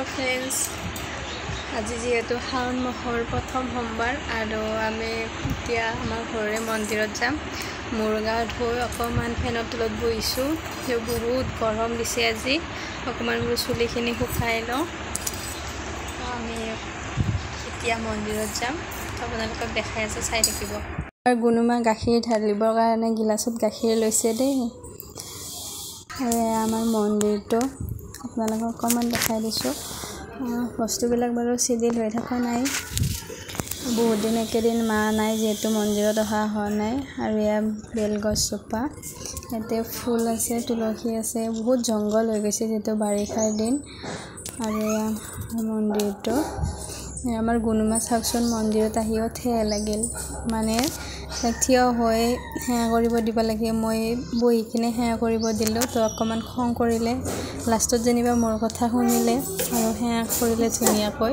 Hello' friends, আজি যিহেতু শাওণ মাহৰ প্ৰথম সোমবাৰ আৰু আমি এতিয়া আমাৰ ঘৰৰে মন্দিৰত যাম। মূৰ গা ধুই অকণমান ফেনৰ তলত বহিছোঁ। বহুত গৰম দিছে আজি, অকণমান বোলো চুলিখিনি শুকাই লওঁ। আমি এতিয়া মন্দিৰত যাম, আপোনালোকক দেখাই আছোঁ, চাই থাকিব। আৰু গুণুমা গাখীৰ ঢালিবৰ কাৰণে গিলাচত গাখীৰ লৈছে দেই। আৰু এয়া আমাৰ মন্দিৰটো আপোনালোকক অকণমান দেখাই দিছোঁ। বস্তুবিলাক বাৰু চিজিল হৈ থকা নাই, বহুত দিন একেদিন মা নাই যিহেতু মন্দিৰত অহা হোৱা নাই। আৰু এয়া বেলগছজোপা, ইয়াতে ফুল আছে, তুলসী আছে, বহুত জংঘল হৈ গৈছে যিহেতু বাৰিষাৰ দিন। আৰু এয়া মন্দিৰটো, আমাৰ গুণুমা চাওকচোন মন্দিৰত আহিও ঠেহ লাগিল, মানে থিয় হৈ সেৱা কৰিব দিব লাগে, মই বহি কিনে সেৱা কৰিব দিলোঁ, তো অকণমান খং কৰিলে, লাষ্টত যেনিবা মোৰ কথা শুনিলে আৰু সেৱা কৰিলে ধুনীয়াকৈ।